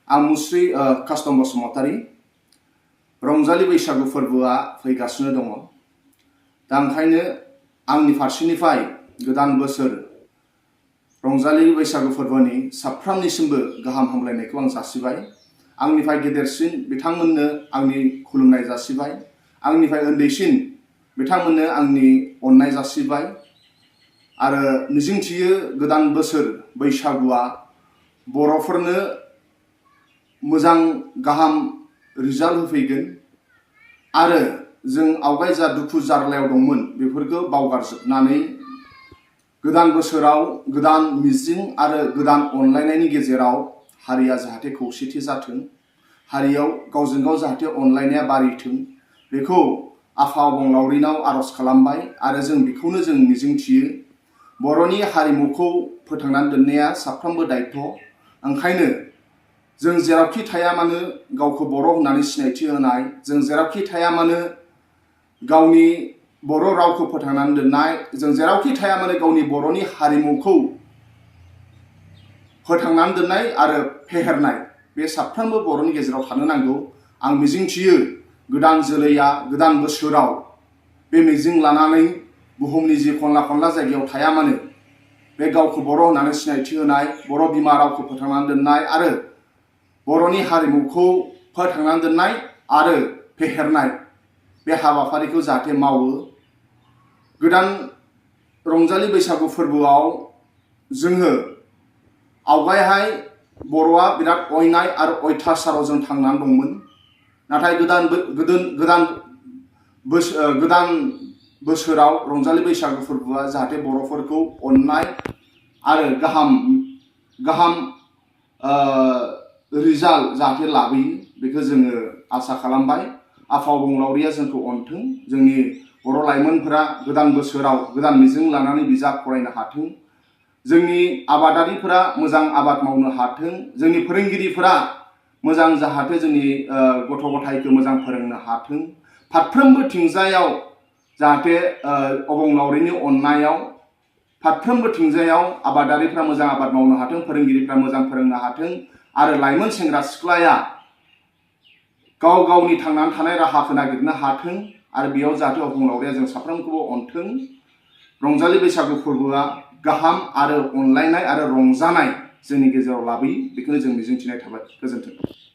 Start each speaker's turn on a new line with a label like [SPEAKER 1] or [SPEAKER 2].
[SPEAKER 1] आं मुस्रि कास्टम बसुमतारी रंजालि बैसागु फोरबोआ फैगासिनो दङ। दा ओंखायनो आंनि फारसेनिफ्राय गोदान बोसोर रंजालि बैसागु फोरबोनि साफ्रोमनिसिमबो गाहाम हामलायनायखौ आं जासिबाय। आंनिफ्राय गेदेरसिन बिथांमोननो आंनि खुलुमनाय जासिबाय। आंनिफ्राय उन्दैसिन बिथांमोननो आंनि अननाय जासिबाय। आरो मिजिंथियो गोदान बोसोर बैसागुआ बर'फोरनो मोजां गाहाम रिजाल्ट होफैगोन आरो जों आवगाय जा दुखु जारलायाव दंमोन बेफोरखौ बावगारजोबनानै गोदान बोसोराव गोदान मिजिं आरो गोदान अनलायनायनि गेजेराव हारिया जाहाथे खौसेथि जाथों, हारियाव गावजों गाव जाहाथे अनलायनाया बारिथों, बेखौ आफा अबंलावरिनाव आरज खालामबाय आरो जों बेखौनो जों मिजिंथियो। बर'नि हारिमुखौ फोथांनानै दोननाया साफ्रोमबो दायित्व। ओंखायनो जों जेरावखि थाया मानो गावखौ बर' होननानै सिनायथि होनाय, जों जेरावखि थाया मानो गावनि बर' रावखौ फोथांनानै दोननाय, जों जेरावखि थाया मानो गावनि बर'नि हारिमुखौ फोथांनानै दोननाय आरो फेहेरनाय, बे साफ्रोमबो बर'नि गेजेराव थानो नांगौ। आं मिजिंथियो गोदान जोलैया गोदान बोसोराव बे मिजिं लानानै बुहुमनि जि खनला खनला जायगायाव थाया मानो बे गावखौ बर' होननानै सिनायथि होनाय, बर' बिमा रावखौ फोथांनानै दोननाय आरो बर'नि हारिमुखौ फोथांनानै दोननाय आरो फेहेरनाय बे हाबाफारिखौ जाहाथे मावो। गोदान रंजालि बैसागु फोरबोआव जोङो आवगायहाय बर'आ बिराद अयनाय आरो अयथासाराव जों थांनानै दंमोन। नाथाय गोदान बोसोराव रंजालि बैसागु फोरबोआ जाहाथे बर'फोरखौ अननाय आरो गाहाम रिजाल्ट जाहाथे लाबोयो, बेखौ जोङो आसा खालामबाय। आफा अबंलावरिया जोंखौ अनथों, जोंनि बर' लाइमोनफोरा गोदान बोसोराव गोदान मिजिं लानानै बिजाब फरायनो हाथों, जोंनि आबादारिफोरा मोजां आबाद मावनो हाथों, जोंनि फोरोंगिरिफोरा मोजां जाहाथे जोंनि गथ' गथायखौ मोजां फोरोंनो हाथों। फारफ्रोमबो थिंजायाव जाहाथे अबंलावरिनि अननायाव फारफ्रोमबो थिंजायाव आबादारिफ्रा मोजां आबाद मावनो हाथों, फोरोंगिरिफ्रा मोजां फोरोंनो हाथों आरो लाइमोन सेंग्रा सिख्लाया गाव गावनि थांनानै थानाय राहाखौ नागिरनो हाथों आरो बेयाव जाहाथे अबंलावरिया जों साफ्रोमखौबो अनथों। रंजालि बैसागु फोरबोआ गाहाम आरो अनलायनाय आरो रंजानाय जोंनि गेजेराव लाबोयो, बेखौनो जों मिजिंथिनाय थाबाय। गोजोन्थों।